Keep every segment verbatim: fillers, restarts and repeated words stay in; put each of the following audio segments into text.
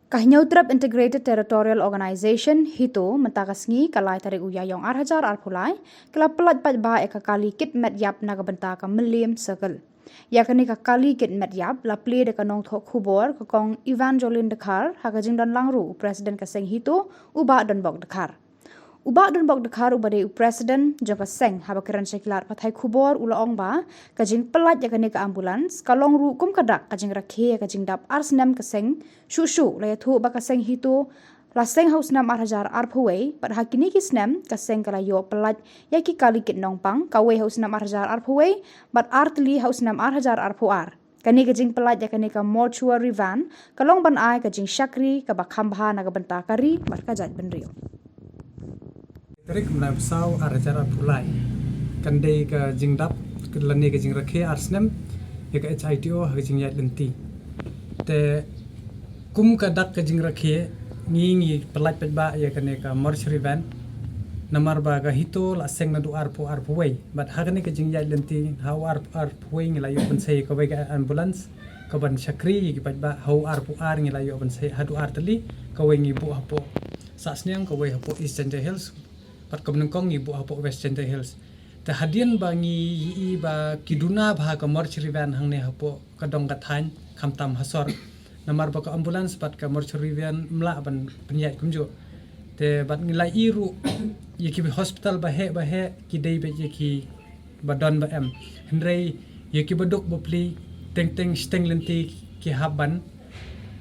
Ka Hynñiewtrep Integrated Territorial Organization, HITO, mynta ka sngi ka lai tarik u Ïaïong ar hajar arphew lai, ka la pyllait paidbah ïa ka kali kit met ïap na ka bynta ka Mylliem Circle. Ïa kane ka kali kit met ïap la plie da ka nongthoh khubor ka Kong Evangeline Dkhar, ha ka jingdon lang ruh u President ka seng HITO, u Bah Donbok Dkhar. U Bah Donbok Dkhar uba dei u President jong ka seng, haba kren sha ki lad pathai khubor u la ong ba ka jingpyllait ïa kane ka ambulance ka long ruh kum ka dak ka jingrakhe ïa ka jingdap ar snem ka seng shuh shuh. La ïathuh ba ka seng HITO la seng ha u snem ar hajar arphew wei, bad ha kine ki snem ka seng ka la ïoh pyllait ïa ki kali kit nongpang, kawei ha u snem ar hajar arphew wei, bad ar tylli ha u snem ar hajar arphew ar. Kane ka jingpyllait ïa kane ka mortuary van ka long ban ai ka jingshakri kaba kham bha na ka bynta ka ri bad ka jaitbynriew. Tarik mynta u saw ar hajar arphew lai, kan dei ka jingdap lane ka jingrakhe ar snem ïa ka HITO ha ka jingïaid lynti. Te kum ka dak ka jingrakhe, ngi ngi pyllait paidbah ïa kane ka mortuary van. Namar ba ka HITO la seng naduh arphew arphew wei, bad ha kane ka jingïaid lynti ha u arphew arphew wei ngi la ïoh ban sei kawei ka ambulance kaban shakri ïa ki paidbah. Ha u arphew ar ngi la ïoh ban sei haduh ar tylli, kawei ngi buh hapoh Sahsniang, kawei hapoh East Jaintia Hills, bad kaba nyngkong ngi buh hapoh West Jaintia Hills. Te hadien ba ngi ïohi ba ki duna bha ka mortuary van hangne hapoh ka dong ka thaiñ, khamtam ha sor, namar ba ka ambulance bad ka mortuary van ym lah ban pynïaid kumjuh. Te bad ngi la ïohi ruh ïa ki hospital baheh baheh ki dei beit ïa ki ba don ba em, hynrei ïa ki ba duk ba plie, teng teng shiteng lynti ki hap ban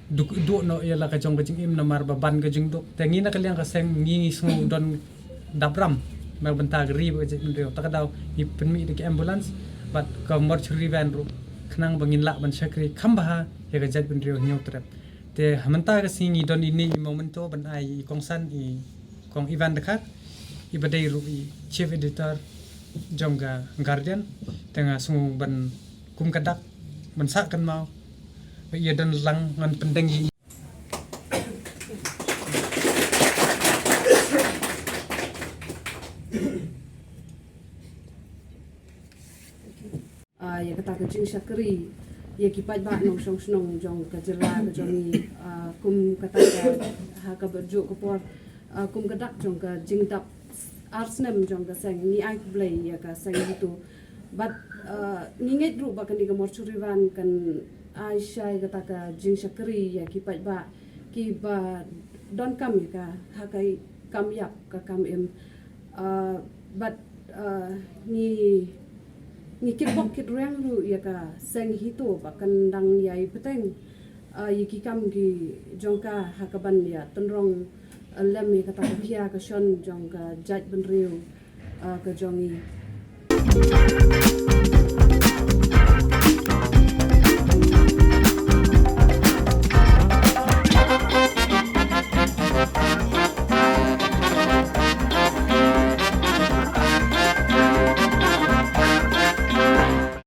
duh duh noh ïa la ka jong ka jingim namar ba ban ka jingduk. Te ngi na ka liang ka seng ngi ngi sngew don dap ram na ka bynta ka ri bad ka jaitbynriew. Ta ka daw ngi pynmih da ki ambulance bad ka mortuary van ruh, khnang ba ngin lah ban shakri kham bha ïa ka jaitbynriew Hynñiewtrep. Te ha mynta ka sngi ngi don ine i memento ban ai i kongsan i Kong Evan Dkhar, iba dei ruh i Chief Editor jong ka Guardian. Te nga sngew ban kum ka dak ban sah kynmaw ba ïa don lang ngan pyndeng ïa i. Ah, ïa kata ka jingshakri ïa ki paidbah nongshong shnong jong ka jylla ka jong ngi, ah, kum kata ka, ha kaba juh ka por, ah, kum ka dak jong ka jingdap ar snem jong ka seng, ngi ai khublei ïa ka seng HITO. Bad, ah, ngi ngeit ruh ba kane ka mortuary van kan ai shai kata ka jingshakri ïa ki paidbah kiba donkam ïa ka ha ka kam ïap ka kam im. Ah, bad, ah, ngi ngi kitbok kitrwiang ruh ïa ka seng HITO ba kan dang ïai bteng, ah, ïa ki kam ki jong ka ha kaban ïa tynrong, ah, lem ïa kata ka khia ka shon jong ka jaitbynriew, ah, ka jong ngi.